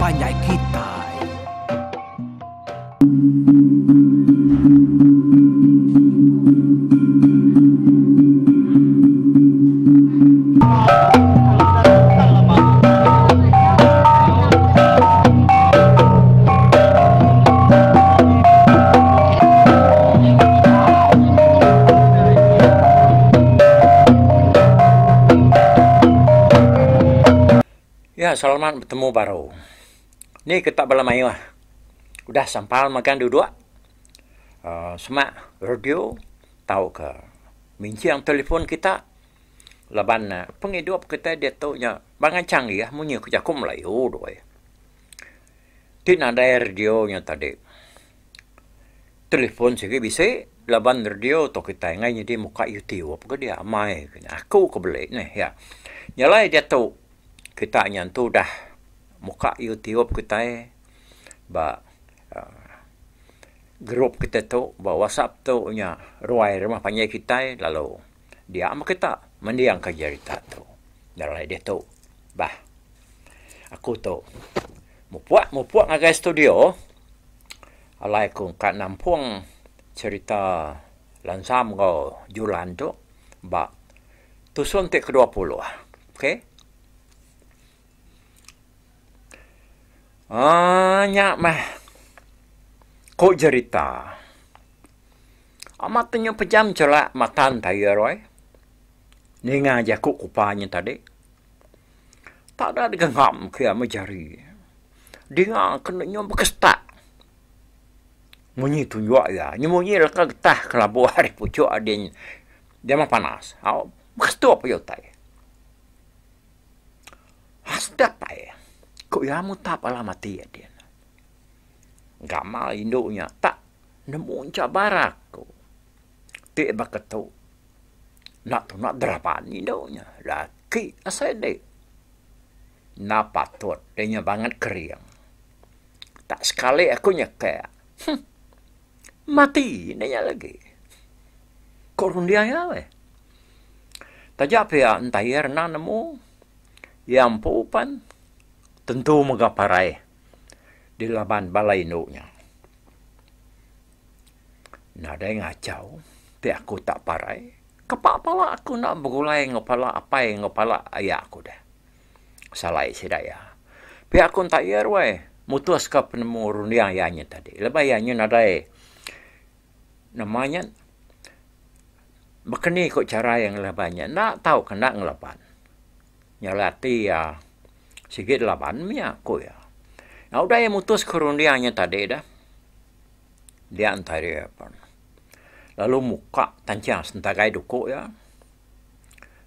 panjai kitai. Ya selamat betemu baru. Ni ke tak bala mayuh udah sampal magang duduk uhh semak radio tauka minching telefon kita laban ne pengidup kita diatu nya bangat canggih munyi ku jaku melayu doi. Ti nadai radio nya tadi telefon sigi bisi laban radio tu kitai ngai nyadi muka youtube ke dia amai aku ke beli neh iya. Nya alai diatu kita nyentu dah muka youtube kitai ba uhh group kita tu ba whatsapp tu nya ruai rumah panjai kitai lalu dia meh kita mending ka jerita tu. Nya alai diatu bah aku tu mupuk mupuk ngagai studio alai ku ka nampung cherita Lansam enggau Julan tu ba tusun ti kedua puluh. Okay. Aaa nya meh ku jerita. Amat te nyu pejam chelak matan tayer weh. Ninga jaku kupa nya tadi. Tak da digengam ke iya meh jari. Dinga ke nyu bekestak. Munyi tunjuk iya. Nyu munyi leka getah kelabuh ari puchuk adin dia meh panas. Au bekestup iya utai. Sedap ai ku iya mutap alam ati adin. Gamal indu nya tak nemu enchabar aku. Ti baka tu enda tuna deraban indu nya laki asai dik. Enda patut inya bangat kering. Tak sekali aku nyekek. Huh. Mati enda iya lagi. Ku runding iya weh. Taja pia entair enda nemu iya empu pan tentu mega parai dilaban bala indu nya. Nadai ngachau ti aku tak parai. Kepa pala aku enda begulai enggau pala apai enggau pala aya aku deh. Salai sida iya. Pia ku enta iya ruai mutus ka penemu runding iya nya tadi. Lebuh iya nya nadai nama nya baka ni ku chara iya ngelaban nya enda tau ka enda ngelaban. Nya alai ati iya sigi laban mih ku iya. Udah iya mutus ka runding nya tadi dah dia enta iya lalu muka tanchang sentagai duku iya.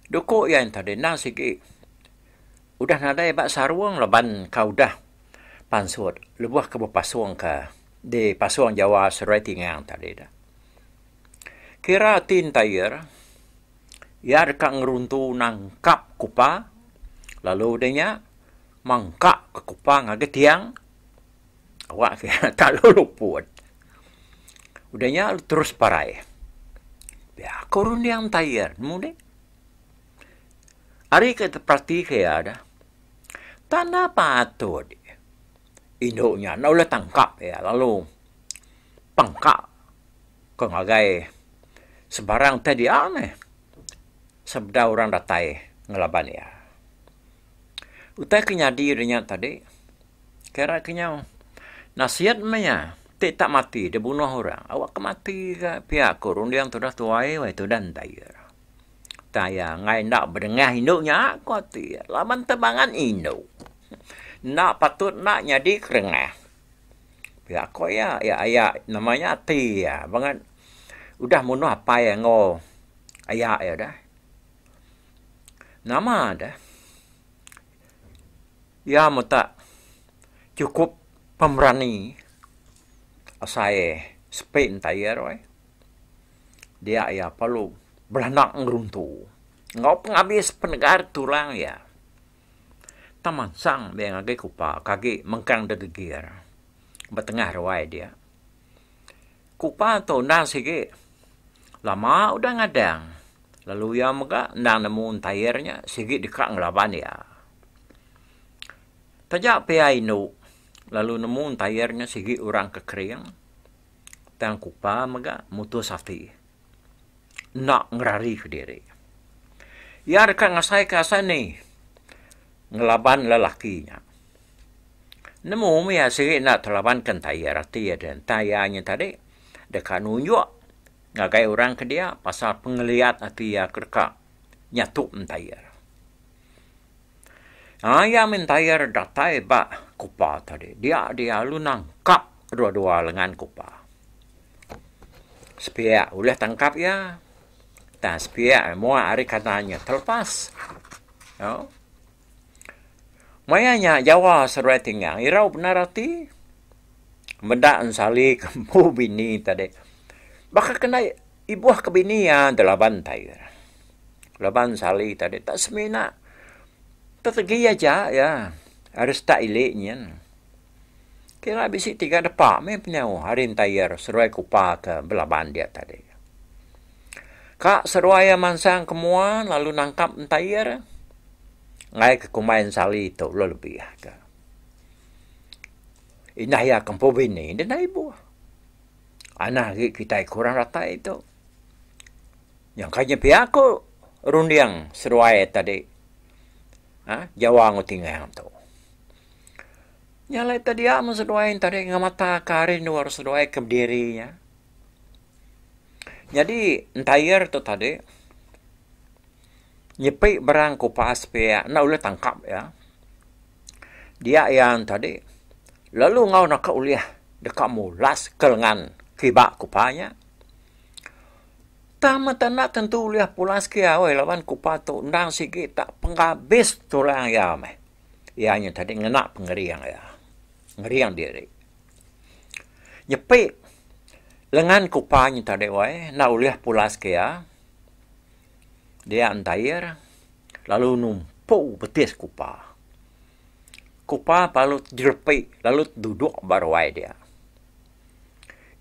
Duku iya enti endang sigi udah nadai ba sarung laban ka udah pansut lebuh ke bepasung ka di pasung jawa seruai tingang tadi dah. Kira ati entair iya deka ngeruntu nangkap kupa lalu udah nya mangka ke kupa ngagai tiang awak ke tak lalu luput. Udah nya terus parai. Pia ku runding entair nemu deh. Ari ke perati ke iya dah tanda patut indu nya enda ulih tangkap iya lalu pangka ke ngagai sebarang ti dia meh sebedau orang datai ngelaban iya. Utai ke nyadi ri nya tadi Kira ke nyau nasit meh iya ti tak mati dibunuh orang awak ke mati ka pia ku runding tudah tuai weh tudah entai. Tang iya enggai enda bedengah indu nya ku ati iya laban tebangan indu. Enda patut enda nyadi kerengah. Pia ku iya, iya aya nama nya ati iya bangat udah munuh apai iya enggau aya iya dah. Nama deh. Iya meta chukup pemerani asai sepi entayar weh. Dia iya perlu belanak ngeruntu enggau pengabis penegar tulang iya. Tang mansang meh ngagai kupa ke agi mengkang da gegir ba tengah ruai dia. Kupa tu endang sigi lama udah ngadang lalu iya mega endang nemu entayar nya sigi deka ngelaban iya. Taja pia indu. lalu nemu entayar nya sigi orang ke kering tang Kupa mega mutus ati enda ngerari kediri. Iya deka ngasai ke asai ni ngelaban lelaki nya. Nemu mih iya sigi enda telaban ke entayar ati iya deh. Entah iya nya tadi deka nunjuk ngagai orang ke dia pasal pengeliat ati iya ke deka nyatup entayar. Aya mih entayar datai ba kupa tadi dia dia lalu nangkap dua-dua lengan kupa. Sepiak ulih tangkap iya tang sepiak mua ari kanan iya telepas. Au. Maya nya Jawa seruai Tingang irau bendar ati meda ensali ke empu bini tadi. Baka kena ibuh ke bini iya delaban tai. Laban ensali tadi tak semina tetegi aja iya ari setak ili nyin. Kira bisi tiga depa meh penyauh ari entayar seruai kupa ke belaban dia tadi. Ka seruai iya mansang ke mua lalu nangkap entayar enggai ke kumbai ensali tu lalu lebih ka. Indah iya ke empu bini deh enda ibuh. Anah agi kitai kurang ratai tu. Nyangka nya pia ku runding seruai tadi uhh Jawa enggau Tingang tu. Nya alai te dia meh seduai tadi ngemata ke hari endur seduai ke bediri nya. Nyadi entire tu tadi nyepi barang kupas pia enda ulih tangkap iya. Dia iya tadi lalu enggau naka ulih deka mulas ke lengan kiba kupa nya. Tang meh enda tentu ulih pulas ke iya laban kupa tu endang sigi tak pengabis tulang iya meh. Iya nya tadi ngena pengering iya, ngering diri. Nyepi lengan kupa nya tadi wai enda ulih pulas ke iya dia entair lalu numpu betis kupa. Kupa lalu jerepi lalu duduk ba ruai dia.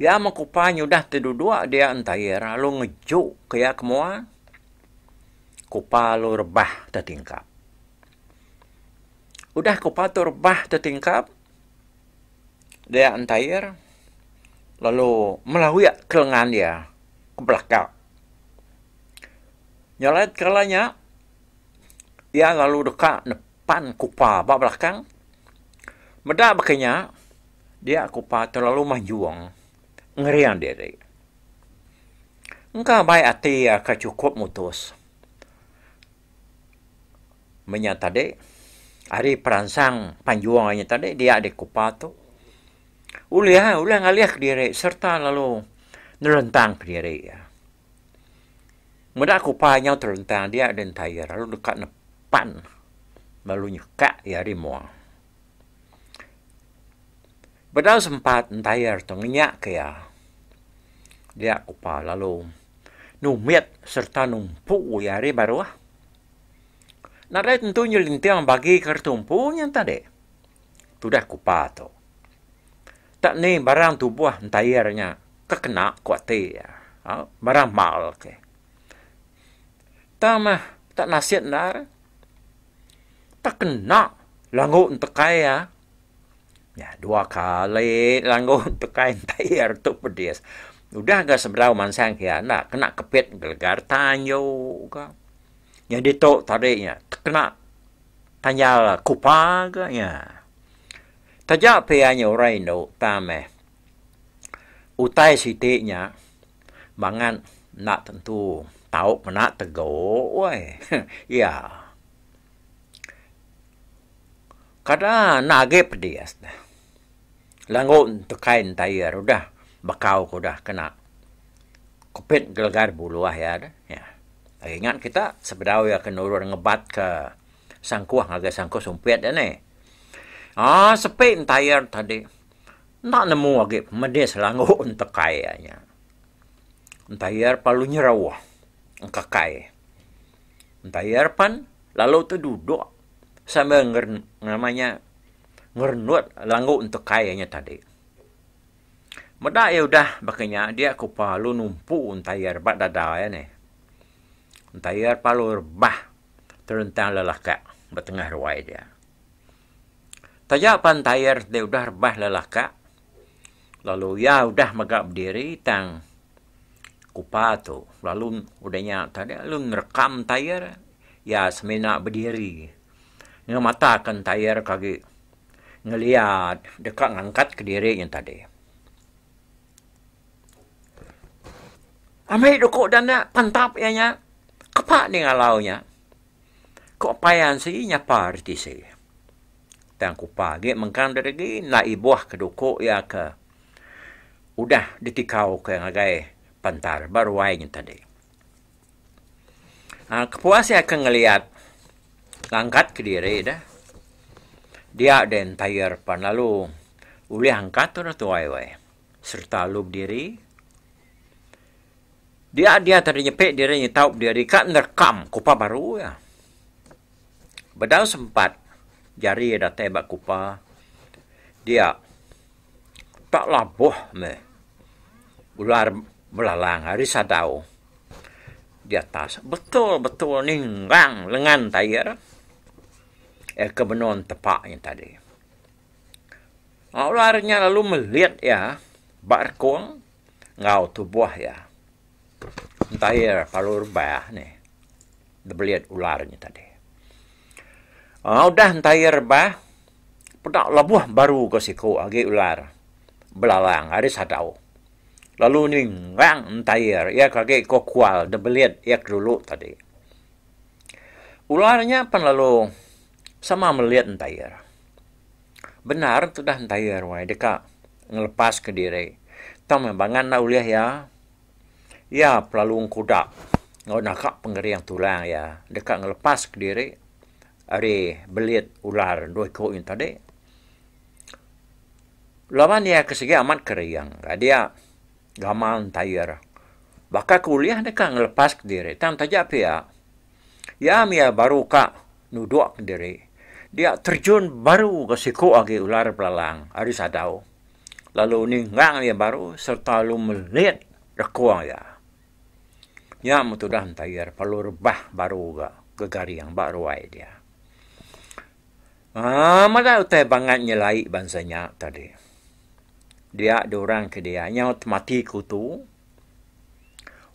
Iya meh kupa nyudah ti duduk dia entair lalu ngejuk ke iya ke mua kupa lalu rebah tetingkap. Udah ku patur bah tetingkap dia entair lalu melawik ke lengan iya ke belakang. Nya alai kala nya iya lalu deka nepan kupa ba belakang. Meda baka nya dia kupa tu lalu majung ngering diri. Engka bai ati iya ke chukup mutus. Menya tadi ari peransang panjung inya tadi dia dikupa tu ulih ulih ngalih kediri sereta lalu nerentang kediri iya. Meda kupa nyau terentang dia deh entayar lalu deka nepan lalu nyekak iya ari mua. Bedau sempat entayar tu ngenyak ke iya dia kupa lalu numit sereta numpu iya ari baruh. Nadai tentu nyelinting bagi ke tumpu nya tadi. Tudah kupa tu. Tak ni barang tubuh entayar nya ke kena ku ati iya. Barang mal ke. Tang meh tak nasit endar. Tak kena langgu entekai iya. Nya dua kali langgu entekai entayar tu pedis. Udah ga sebedau mansang ke iya enda kena kepit gelegar tanju ka. Nyadi tu tadi nya kena tanyal kupa ga nya. Taja pia nya orang indu tang meh utai siti nya bangat enda tentu tau kena tego weh iya. Kada enda agi pedis ne. Langgu tekai entayar udah bakau ke udah kena kupit gelegar buluh iya deh. Ingat kita sebedau iya ke nurun ngebat ke sangkuh ngagai sangkuh sumpit iya nih. Aaa sepi entayar tadi enda nemu agi pemedis langgu entekai iya nya. Entayar perlu nyeruh engkakai. Entayar pan lalu tu duduk sambil nama nya ngerenut langgu entekai iya nya tadi. Meda iya udah baka nya dia ku palu numpu entayar ba dada iya nih. Entayar palu rebah terentang lelakak ba tengah ruai dia. Taja pan tayar ti udah rebah lelaka lalu iya udah mega bediri tang kupa tu lalu udah nya tadi lalu ngerekam tayar iya semina bediri ngemataka tayar ke agi ngeliat deka ngangkat kediri nya tadi. Ambi duku da enda pantap iya nya kepa deh ngalau nya. Ku apai Ansi nyapa ari tisi. Tang kupa agi mengkang da regi enda ibuh ke duku iya ke udah ditikau ke ngagai pantar ba ruai nya tadi. Aaa kepuas iya ke ngeliat ngangkat kediri deh dia deh entire pan lalu ulih angkat orang tuai weh sereta lalu bediri. Dia dia tadi nyepi diri nyetau bediri ka nerekam kupa baru iya. Bedau sempat jari iya datai ba kupa dia tak labuh meh ular belalang ari sadau di atas betul betul ninggang lengan tayar eh ke benung tepa nya tadi. Ular nya lalu melit iya ba rekung. Enggau tubuh iya. Entair palu rebah nih dibelit ular nya tadi. Aaa udah entair rebah peda lebuh baru ke siku agi ular belalang ari sadau lalu ninggang entair iya ke agi ko kual dibelit iya ke dulu tadi. Ular nya pan lalu sama melit entair. Bendar tudah entair wai deka ngelepaska diri. Tang meh bangan enda ulih iya, iya pelalu engkuda enggau naka pengering tulang iya deka ngelepaska diri ari belit ular dua iku nya tadi. Laban iya ke sigi amat kering dia gamal entair baka ke ulih deka ngelepaska diri tang taja pia. Iya mih baru ka nudok diri. Dia terjun baru ga siku agi ular belalang ari sadau lalu ninggang iya baru sereta lalu melit rekung iya. Nya meh tudah entair perlu rebah baru ga gegaring ba ruai dia. Aaa meda utai bangat nyelai bansa nya tadi. Dia diorang ke dia nyau temati kutu.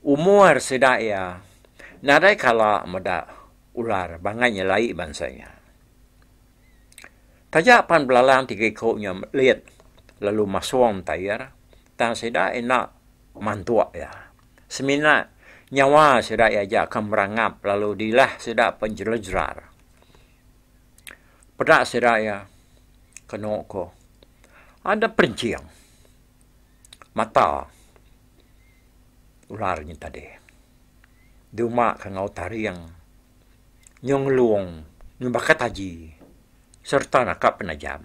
Umur sida iya nadai kala meda ular bangai nyelai bansa nya. Taja pan belalang tiga iku nya melit lalu masung tayar tang sida enda mantuk iya. Semina nyawa sida iya aja ke merangap lalu dilah sida penjelar-jelar. Peda sida iya kenu ko ada perenching. Mata ular nya tadi diuma ka enggau taring nyau ngelung nyau baka taji sereta naka penajam.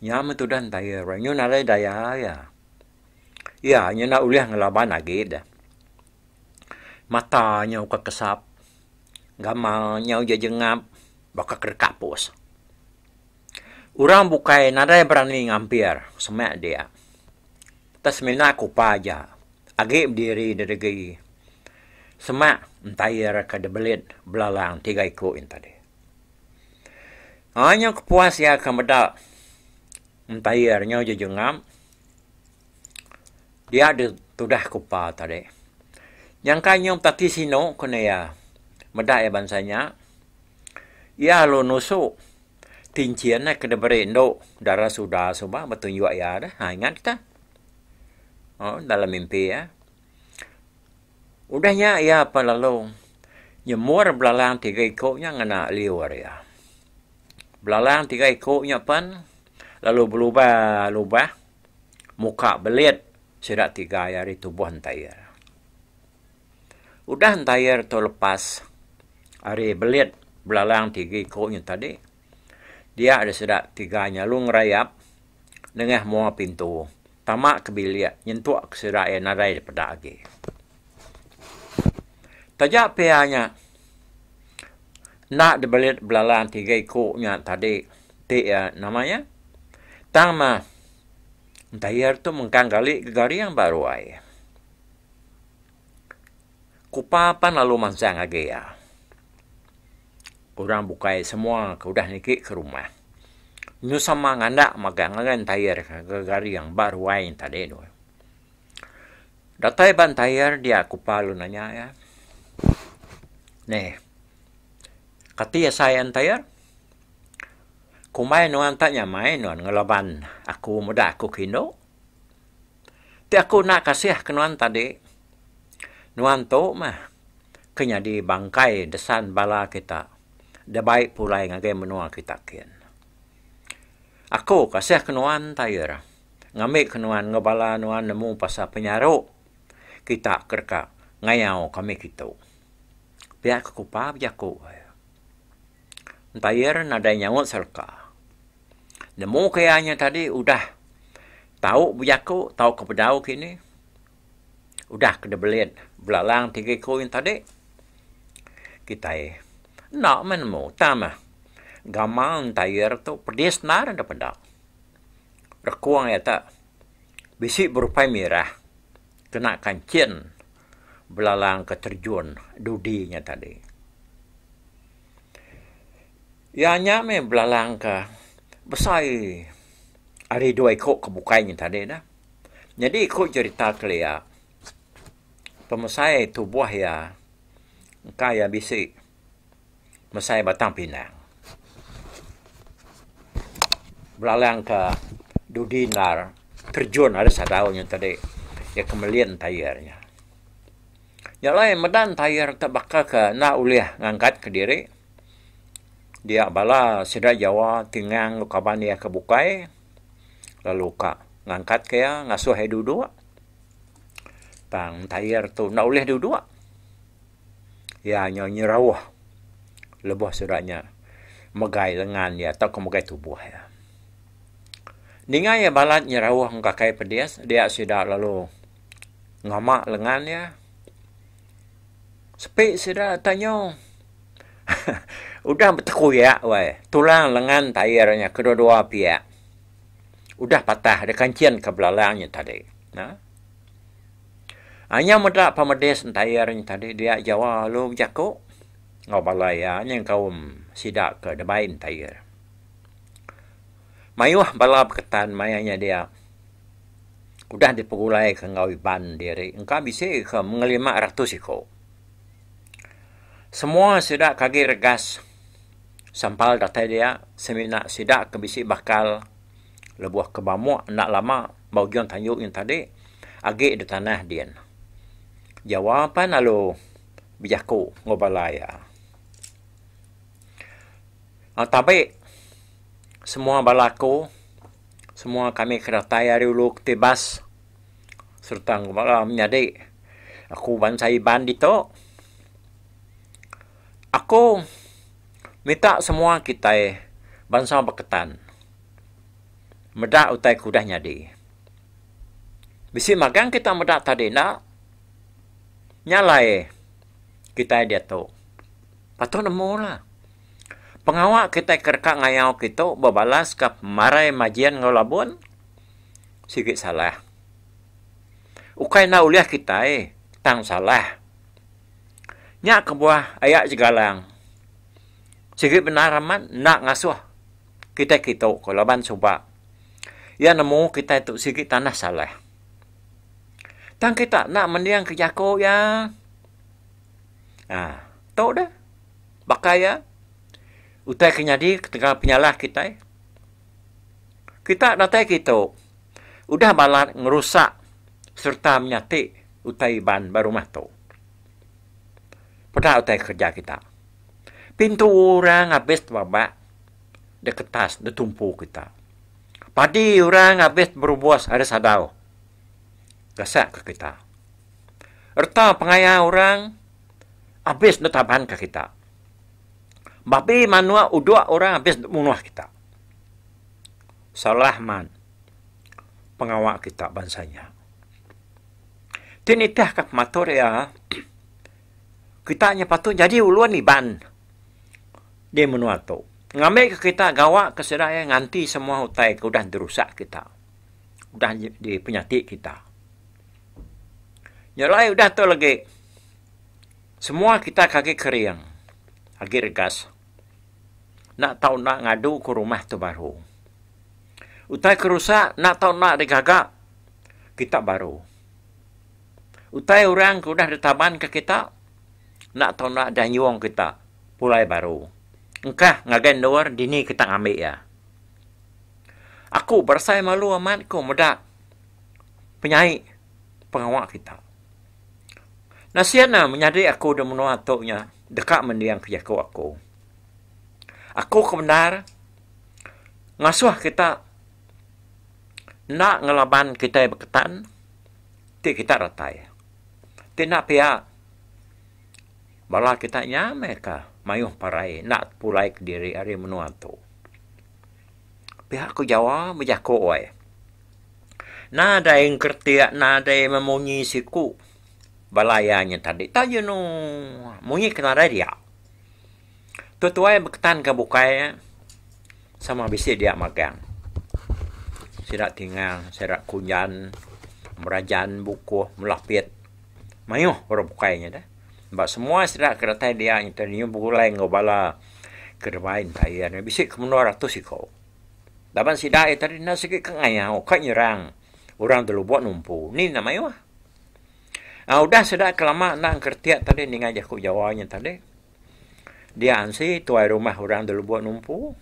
Nya meh tudah entayar nyu nadai daya iya. Iya nya enda ulih ngelaban agi deh. Mata nyau ka kesap gamal nyau jejengap baka ke kapus. Orang bukai nadai berani ngampir semak dia. Tang semina kupa aja agi bediri dedegi semak entair ke dibelit belalang tiga iku yen tadi. Aaa nyau kepuas iya ke meda entair nyau jejengap dia deh tudah kupa tadi. Nyangka nyau betati sinu ku ne iya meda iya bansa nya. Iya lalu nusu tinchin ne ke diberi endu dara suda suba betunjuk iya deh. Ha ingat kita. Oh dalam mimpi iya. Udah nya iya pan lalu nyemur belalang tiga iku nya ngena liur iya. Belalang tiga iku nya pan lalu belubah lubah muka belit sida tiga iya ari tubuh entair. Udah entayar tu lepas ari belit belalang tiga iku nya tadi dia deh sida tiga nya lalu ngerayap nengah mua pintu tama ke bilik nyentuk ke sida iya nadai dipeda agi. Taja pia nya enda dibelit belalang tiga iku nya tadi ti iya nama iya tang mah entayar tu mengkang gali gegaring ba ruai. Kupa pan lalu mansang agi iya. Orang bukai semua ke udah niki ke rumah. Nyu sama nganda magang ngagai entayar ke garing ba ruai nya tadi tu. Datai ba entayar dia kupa lalu nanya iya. Neh. Kati asai entayar? Kumbai nuan tak nyamai nuan ngelaban aku meda aku ke indu. Ti aku enda kasih ke nuan tadi, nuan tu mah ke nyadi bangkai desan bala kita dibai pulai ngagai menua kita kin. Aku kasih ke nuan tayar ngambi ke nuan enggau bala nuan nemu pasal penyaru kita ke deka ngayau kami kitu. Pia ke kupa bejaku. Entayar nadai nyaut sereta. Nemu ke iya nya tadi udah tau bejaku tauka bedau kini udah ke dibelit belalang ti iku nya tadi kitai enda meh nemu tang meh gamal entayar tu pedis endar dep peda. Rekung iya te bisi berupai mirah kena kanchin belalang ke terjun dudi nya tadi. Iya nya meh belalang ka besai ari dua iko ke bukai nya tadi dah. Nyadi iko jerita kelia pemesai tubuh iya engka iya bisi mesai Batang Pinang. Belalang ka dudi endar terjun ari sadau nya tadi iya ke melin tayar nya. Nya alai medan tayar te baka ke enda ulih ngangkat kediri. Dia bala sida Jawa ti ngang enggau kaban iya ke bukai lalu ka ngangkat ke iya ngasuh iya duduk tang tayar tu enda ulih duduk. Iya nyau nyerauh lebuh sida nya megai lengan iya tauka megai tubuh iya. Ninga iya balat nyerauh engkakai pedis dia sida lalu ngama lengan iya. Sepi sida tanyo. Udah betekuyak weh tulang lengan tayar nya kedua-dua piak. Udah patah deka kanchin ke belalang nya tadi. Nah. Anya meda pemedis entayar nya tadi dia Jawa lalu bejaku enggau bala iya nyengkaum sida ke debai entayar. Mayuh bala beketan maya nya dia udah dipegulaika enggau Iban diri engka bisi ke mengelima ratus iku. Semua sida ke agi regas sampal datai dia semina sida ke bisi bakal lebuh ke bamuk enda lama ba ujung tanju nya tadi agi da tanah din. Jawa pan lalu bejaku enggau bala iya. Tabi semua bala aku semua kami ke datai ari ulu Tibas sereta enggau bala menyadi aku bansa Iban ditu. Aku minta semua kitai bansa Baketan meda utai ke udah nyadi. Bisi magang kita meda tadi enda nya alai kitai diatu patut nemu lah. Pengawa kitai ke deka ngayau kitu bebalas ka pemarai majin enggau labun sigi salah. Ukai enda ulih kitai tang salah. Nya kebuah aya Jegalang sigi bendar amat enda ngasuh kitai kitu ko laban suba. Iya nemu kitai tu sigi tanah salah. Tang kita enda mending ke jaku iya. Aaa tu deh baka iya utai ke nyadi ketegal penyalah kitai. Kita datai kitu udah balat ngerusak sereta menyati utai Iban ba rumah tu. Peda utai kereja kita. Pintu orang abis tebabak da ketas da tumpu kita. Padi orang abis berubus ari sadau gasak ke kita. Reta pengaya orang abis da taban ke kita. Babi manuk udok orang abis da munuh kita. Salah man pengawa kita bansa nya. Ti nitihka pematur iya, kita nya patut nyadi ulun Iban di menua tu. Ngambika kita gawa ke sida iya nganti semua utai ke udah dirusak kita, udah dipenyati kita. Nya alai udah tu lagi semua kita ke agi kering, agi regas enda tau enda ngaduka rumah tu baru. Utai ke rusak enda tau enda digaga kita baru. Utai orang ke udah ditabanka kita enda tau enda dianjung kita pulai baru. Engkah ngagai endur dini kita ngambi iya. Aku berasai malu amat ku meda penyai pengawa kita. Nasin ne menyadi aku da menua tu nya deka mending ke jaku aku. Aku ke bendar ngasuh kita enda ngelaban kitai beketan ti kita datai. Ti enda pia bala kita nya meh ka mayuh parai enda pulai kediri ari menua tu. Pia ku Jawa bejaku ai. Nadai engkeretik nadai memunyi siku bala iya nya tadi. Taja nu munyi ke nadai dia. Tu tuai beketan ke bukai sama bisi dia magang. Sida Tingang, sida Kunjan, Merajan, Bukuh, Melapit mayuh orang bukai nya deh. Ba semua sida ke datai dia nya tadi begulai enggau bala ke deba entair bisi ke menua ratus iko. Laban sida iya tadi enda sigi ka ngayau ka nyerang orang da lubok numpu ni enda mayuh. Aaa udah sida ke lama enda engkeretik tadi ninga jaku Jawa nya tadi dia ansi tuai rumah orang da lubok numpu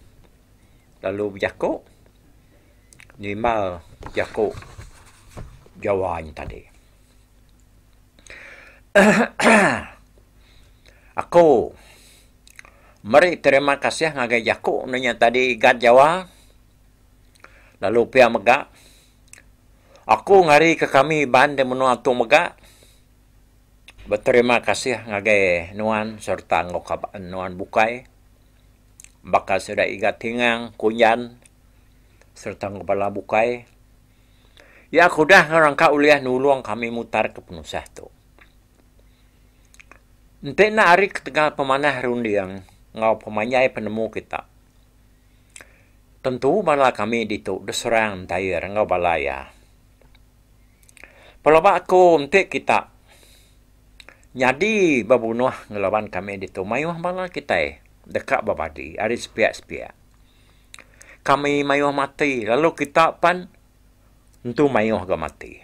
lalu bejaku nimbal jaku Jawa nya tadi. Ehehe aku Meri terima kasih ngagai jaku ne nya tadi Igat Jawa lalu pia mega aku ngarika kami Iban da menua tu mega beterima kasih ngagai nuan sereta enggau kaban nuan bukai baka sida Igat Tingang, Kunjan sereta enggau bala bukai. Iya ke udah ngerangka ulih nulung kami mutarka penusah tu. Enti enda ari ketegal pemanah runding enggau pemanjai penemu kita, tentu bala kami ditu diserang entair enggau bala iya. Pelaba aku enti kita nyadi bebunuh ngelaban kami ditu mayuh bala kitai deka bebadi ari sepiak-sepiak. Kami mayuh mati lalu kita pan tentu mayuh ga mati.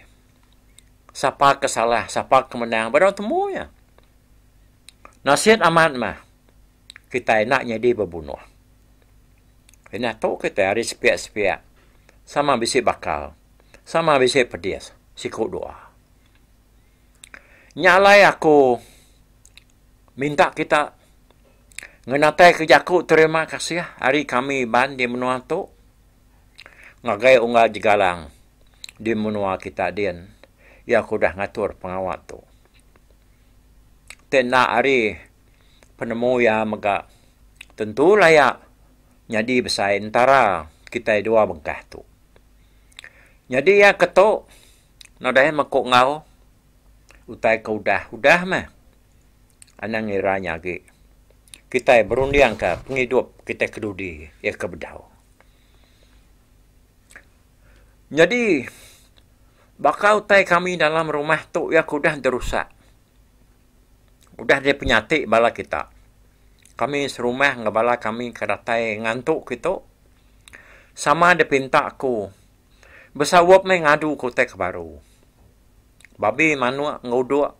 Sapa ke salah, sapa ke menang bedau temu iya. Nasit amat mah kitai enda nyadi bebunuh. Inah tu kitai ari sepiak-sepiak sama bisi bakal, sama bisi pedis siku dua. Nya alai aku minta kita ngenataika jaku terima kasih ari kami Iban di menua tu ngagai unggal Jegalang. Di menua kita din iya ke udah ngatur pengawa tu. Ti enda ari penemu iya mega tentu laya nyadi besai entara kitai dua bengkah tu. Nyadi iya ke tu nadai meku enggau utai ke udah udah meh anang ngira nya agi. Kitai berundingka pengidup kitai ke dudi iya ke bedau. Nyadi, baka utai kami dalam rumah tu iya ke udah dirusak. Udah dipenyati bala kita. Kami serumah enggau bala kami ke datai ngantu kitu sama dipinta aku besaup meh ngadu ke utai ke baru. Babi manuk enggau udok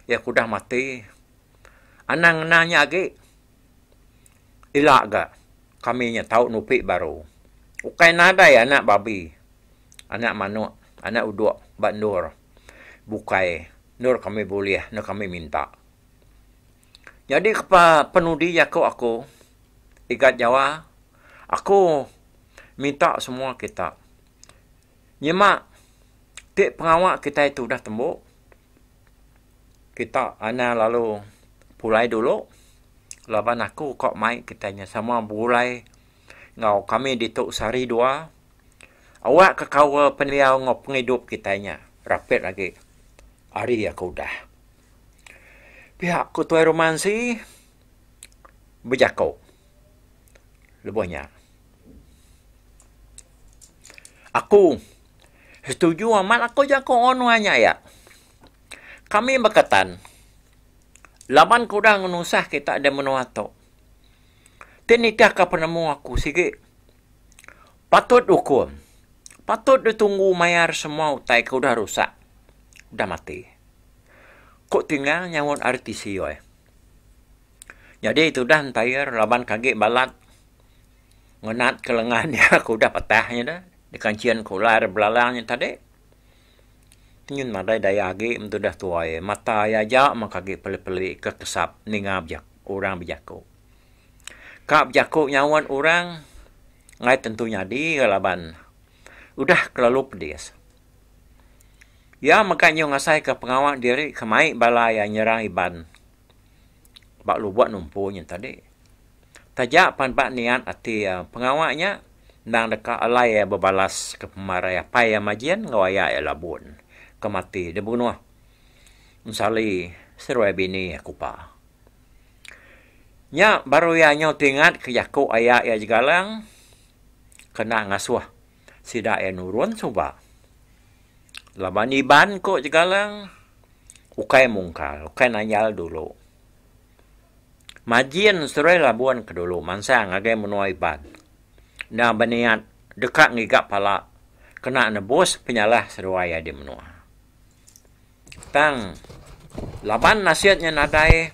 iya ke udah mati anang ngena nya agi. Ila ga kami nya tau nupi baru. Ukai nadai anak babi, anak manuk, anak udok ba endur bukai endur kami bulih endur kami minta. Nyadi ke penudi jaku aku Igat Jawa aku minta semua kita nyema ti pengawa kitai tu udah tembu. Kita anang lalu pulai dulu laban aku ka mai kitai nya sama begulai enggau kami ditu sehari dua awak ka kaul pendiau enggau pengidup kitai nya rapit agi ari aku udah. Pia ku Tuai Rumah Ansi bejaku lebuh nya. Aku setuju amat aku jaku nuan nya aya. Kami beketan laban ke udah ngenusah kita da menua tu. Ti nitihka penemu aku sigi. Patut ukum. Patut ditunggu mayar semua utai ke udah rusak, udah mati. Ku Tingang nyaut ari tisi weh. Nyadi tudah entair laban ke agi balat ngenat ke lengan iya ke udah patah nya dah dikanchin ke ular belalang nya tadi. Nyin nadai daya agi men tudah tuai mata iya aja meh ke agi peli-peli ke kesap ninga orang bejaku. Ka bejaku nyaut orang enggai tentu nyadi ga laban udah kelalu pedis. Iya mega nyau ngasai ke pengawa diri ke mai bala iya nyerang Iban. Ba lubok numpu nya tadi. Taja pan ba niat ati iya pengawa nya endang deka alai iya bebalas ke pemarai apai iya Majin enggau aya iya Labun ke mati dibunuh Ensali seruai bini iya Kupa. Nya baru iya nyau tingat ke jaku aya iya Jegalang kena ngasuh sida iya nurun suba. Laban Iban ku Jegalang ukai mungkal, ukai nanyal dulu. Majin seruai Labuan ke dulu mansang ngagai menua Iban. Enda beniat deka ngiga pala kena nebus penyalah seruai iya di menua. Tang laban nasit nya nadai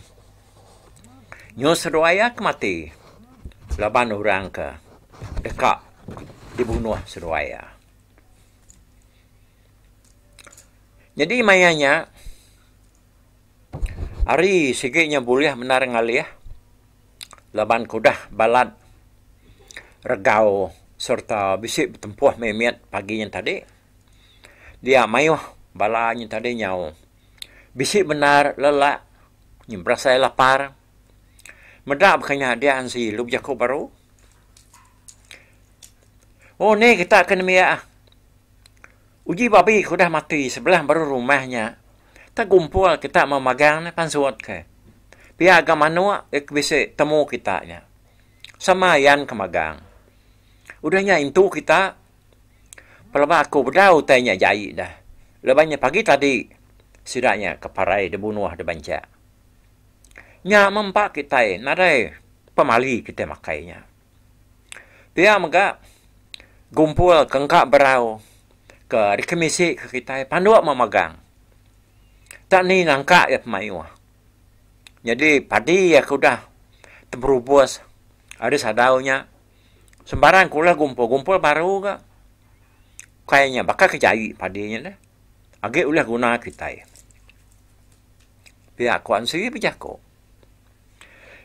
nyu seduai iya ke mati laban orang ke deka dibunuh seduai iya. Nyadi maya nya ari sigi nya bulih bendar ngalih laban ke udah balat regau sereta bisi betempuh mimit pagi nya tadi dia mayuh bala nya tadi nyau bisi bendar lelak berasai lapar meda baka nya dia ansi lalu bejaku baru. Oh ni kita ke nembiak. Uji babi ke udah mati sebelah baru rumah nya. Tak gumpul kita memagang ne pansut ke. Pia ga manuk ke bisi temu kita nya. Sama ayan ke magang. Udah nya intu kita pelaba aku bedau utai nya jai dah. Laban nya pagi tadi sida nya ke parai dibunuh dibanchak. Nya meh empa kitai nadai pemali kitai makai nya. Pia mega gumpul ke engka berau ke dikemisi ke kitai panduk meh magang. Tak ni nangka iya pemayuh. Nyadi padi iya ke udah teberubus ari sadau nya sembarang ke ulih gumpul, gumpul baru ga. Ukai nya baka ke jai padi nya deh. Agi ulih guna kitai. Pia ku Ansi bejaku.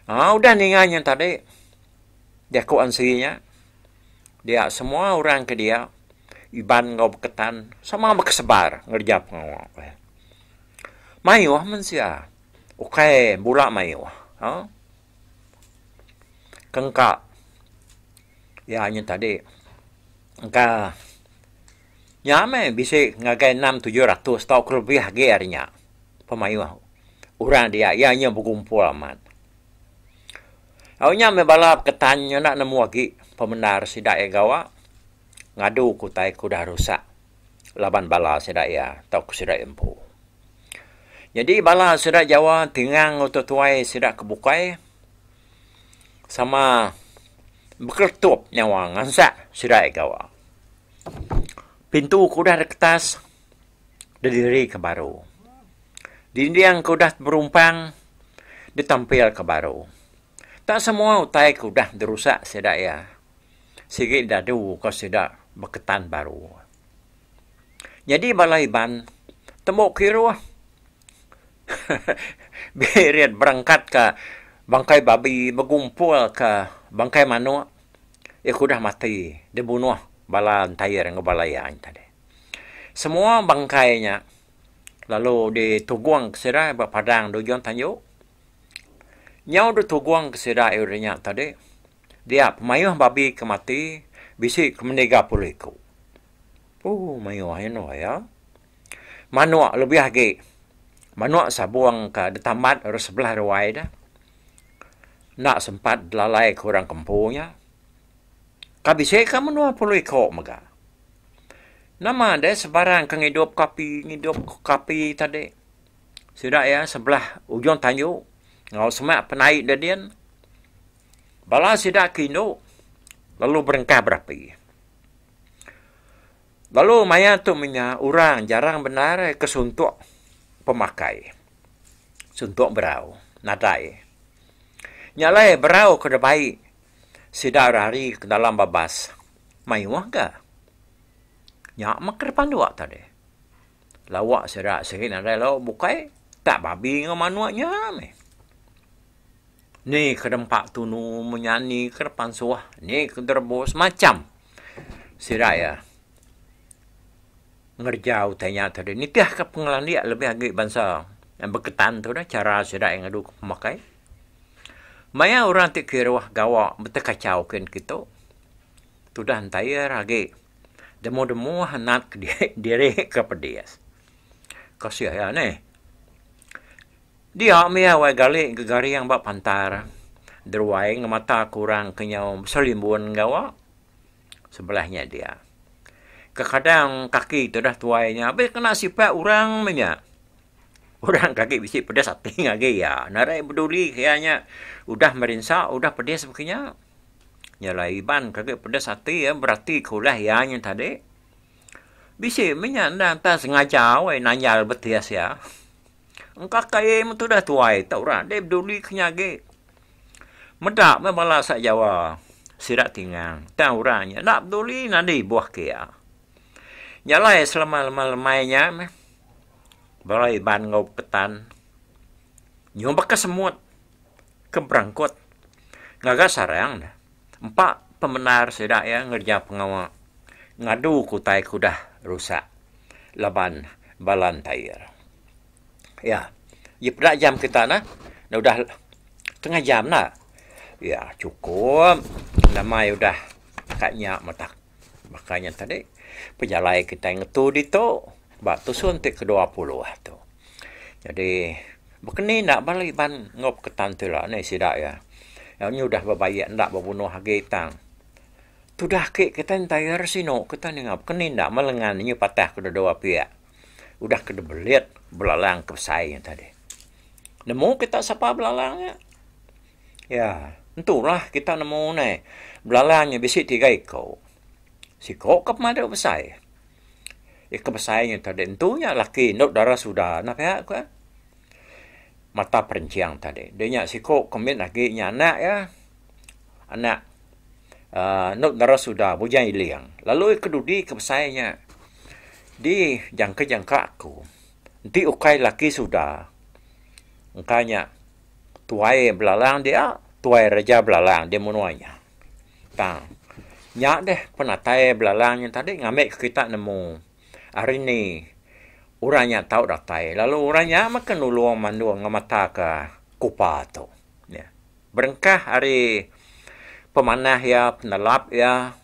Aa udah ninga nya tadi jaku Ansi nya dia semua orang ke dia Iban enggau Beketan sama bekesebar ngereja pengawa. Mayuh mensia ukai bula mayuh aaa kengka iya nya tadi engka nya meh bisi ngagai enam tujuh ratus tauka lebih agi ari nya pemayuh. Orang dia iya nya begumpul amat. Au nya meh bala peketan nya enda nemu agi pemendar sida iya gawa ngadu ke utai ke udah rusak laban bala sida iya tauka sida iya empu. Nyadi bala sida jawa tingang enggau tuai sida ke bukai sama bekeletup nyawa ngansak sida iya gawa. Pintu ke udah diketas dediri ke baru. Dinding ke udah berumpang ditampil ke baru. Tak semua utai ke udah dirusak sida iya sigi dadu ka sida beketan baru. Nyadi bala Iban tembu kiruh birit berangkat ka bangkai babi begumpul ka bangkai manuk iya ke udah mati dibunuh bala entair enggau bala iya tadi. Semua bangkai nya lalu ditugung ke sida ba padang di ujung tanju. Nyau ditugung ke sida iri nya tadi dia pemayuh babi ke mati bisi ke meniga puluh iku. Ooh mayuh inu iya. Manuk lebih agi manuk sabung ka ditambat ari sebelah ruai da enda sempat dilalai ke orang ke empu nya. Ka bisi ka menua puluh iku mega. Nama deh sebarang ke ngidup ke api ngidup ke api tadi. Sida iya sebelah ujung tanju enggau semak penaik da din. Bala sida ke indu lalu berengkah berapi. Lalu maya tu menya orang jarang bendar ke suntuk pemakai. Suntuk berau nadai. Nya alai berau ke dibai sida rari ke dalam babas mayuh ga. Nya meh ke dipanduk tadi. Lawa sida sigi nadai lawa bukai tak babi enggau manuk nya meh. Ni ke dempa tunu menya ni ke pansuh ni ke derebus macam sida iya ngereja utai nya tadi nitih ka pengelandik lebih agi bansa beketan tu dah chara sida iya ngadu pemakai. Maya orang ti kiruh gawa betekachau kin kitu tudah entair agi demu-demu nat diri ke pedis. Kasih iya neh. Dia mih wai gali gegaring ba pantar deruai ngemata ke orang ke nyau beselimbun gawa sebelah nya dia. Kekadang kaki tudah tuai nya abih kena sipak orang meh nya. Orang ke agi bisi pedis ati ngagai iya narai beduli ke iya nya udah merinsa udah pedis baka nya. Nya alai Iban ke agi pedis ati iya berati ke ulah iya nya tadi. Bisi meh nya endang tang sengaja wai nanjal betis iya. Engka kai meh tudah tuai tau ra deh beduli ke nya agi. Meda meh bala sak Jawa sida tingang tang orang nya enda beduli nadi ibuh ke iya. Nya alai selama lemai-lemai nya meh bala Iban enggau Petan nyau baka semut ke berangkut ngaga sarang ne empa pemendar sida iya ngereja pengawa ngadu ke utai ke udah rusak laban bala entair. Ya. Ji peda jam kita nah. Ne udah tengah jam nah. Ya chukup nama iya udah ka nya matak baka nya tadi pejalai kitai ngetu ditu ba tusun ti ke 20 tu. Jadi baka ni enda bala Iban enggau peketan ti ila ne sida iya. Nyu udah bebaik enda bebunuh agi tang. Tudah ake kitai entayar sinu kitai ninga baka ni enda meh lengan nyu patah kedua-dua piak. Udah ke dibelit belalang ke besai nya tadi. Nemu kita sapa belalang nya? Ya, entu lah kita nemu neh. Belalang nya bisi tiga iko. Siko ke pemadu besai. Iko besai nya tadi entu nya laki indu dara suda nah pia ku iya. Mata perenching tadi. Dia nya siko ke mit agi nya anak iya. Anak uhh enda dara suda Bujang Iling. Lalu ke dudi ke besai nya di jangka jangka aku enti ukai laki suda engka nya tuai belalang dia tuai raja belalang di menua nya. Tang nya deh penatai belalang nya tadi ngambi ke kita nemu hari ni orang nya tau datai lalu orang nya meh ke nulung mandung ngemata ka kupa tu. Berengkah ari pemanah iya, penelap iya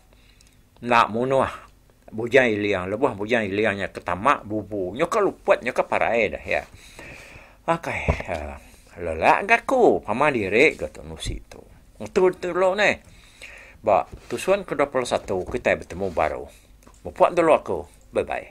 enda munuh Bujang Iling. Lebuh Bujang Iling nya ke tama bubu nyuka luput nyuka parai deh iya. Akai lelak ga aku pama diri ga tu nusi tu. Ngetu dulu neh. Ba tusun ke 21 kitai betemu baru. Mupuk dulu aku. Bye bye.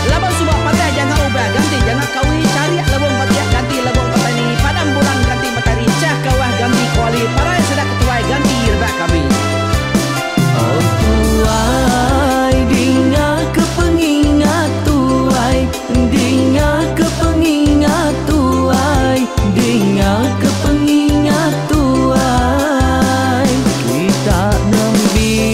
Laban suba patah janga ubah ganti janga kawi charik lebong batik ganti lebong petani padam bulan ganti matari chah kawah ganti kuali parai sida ketuai ganti rebak kami. Oh tuai dinga ke pengingat tuai dinga ke pengingat tuai dinga ke pengingat tuai kita nembiak.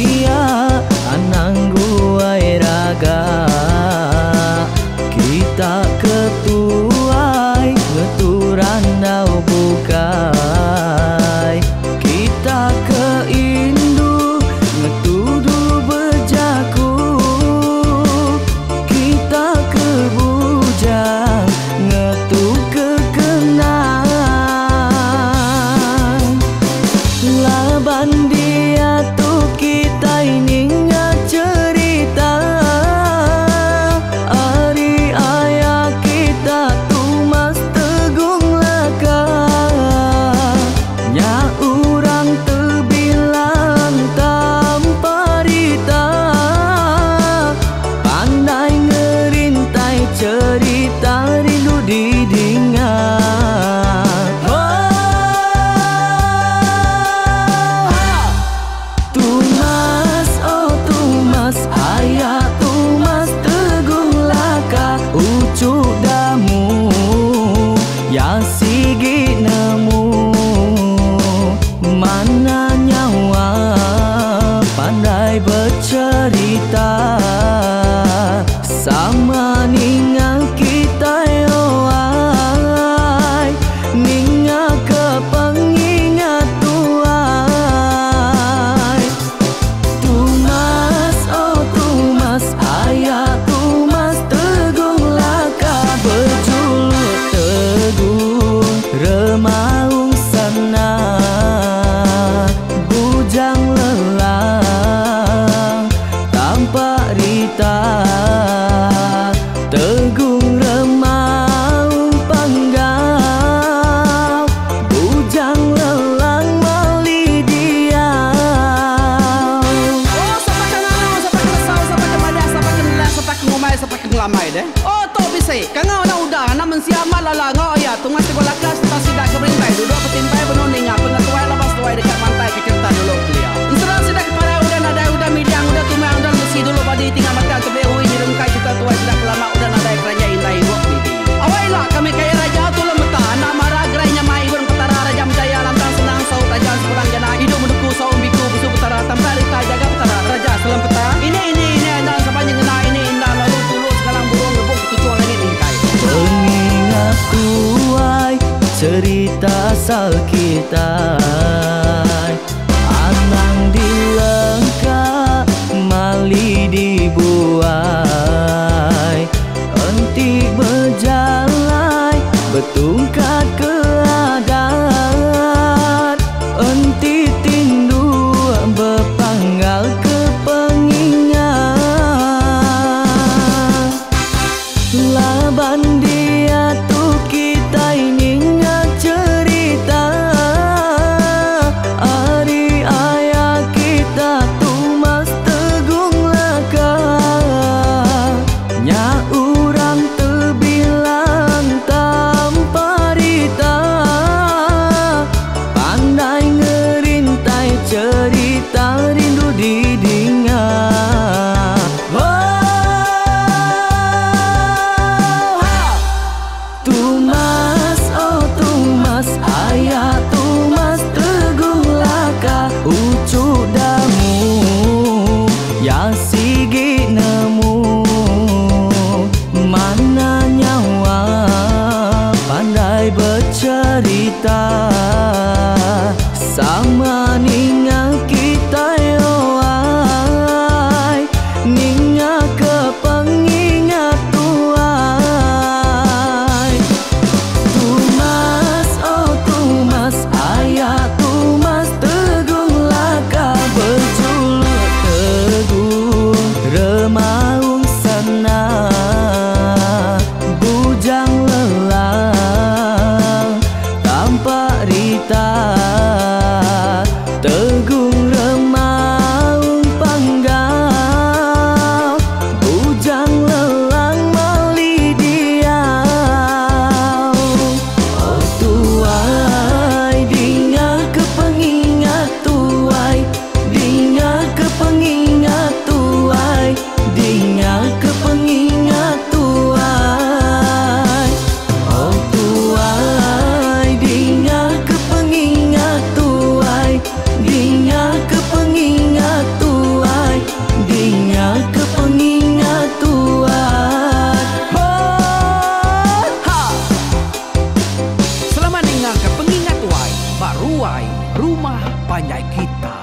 tadi. Kangau anak uda, anak mensia amat lala enggau aya Tungas Teguh Laka sereta sida ke berintai duduk betimpai benung ninga pengetuai laban seduai deka mantai ke cherita dulu kelia. Ensera sida ke parai udah nadai udah midang udah tumang udah lemesi dulu badi tinggal matang tebih ui nyerungkai cherita tuai sida ke lama udah nadai keranjai indai ibuk bibi. Awai ila kami kaya raja tulung meta anak mara gerai nyamai ibun petara raja menjaya lantang senang saut raja sepulang jana idup menuku saum biku besu petara tampak rita jaga petara raja selam peta ini ini ini endang sapa nyengena ini indah lalu tulu sekalang burung ngebung ketuchung langit mingkai. Pengingat tuai cerita asal kitai Anang dilengka mali dibuai Enti bejalai betungkat ke adat Enti tindu bepanggal ke pengingat Laban diatu kitai ninga cherita Ari aya kita Tumas Tegung Laka Nya urang tebilang tanpa rita Pandai ngerintai cherita rindu didinga Oh, Tumas, oh Tumas, aya Tumas Teguh Laka uchu Damu ya sigi nemu Mana nyawa pandai becherita Sama ninga kitai oh ai Ninga ke pengingat tuai Tumas, oh Tumas, aya Tumas Teguh Laka bejuluk Teguh Remaung Sana Bujang Lelang Tampak Rita Tegung Remaung Panggau Bujang Lelang Mali Diau Oh tuai dinga ke pengingat tuai Dinga ke pengingat tuai Dinga ke pengingat tuai Oh tuai dinga ke pengingat tuai Dinga ke pengingat tuai Dinga ke pengingat tuai Oh ha Selamat ninga ke pengingat tuai ba ruai rumah panjai kita.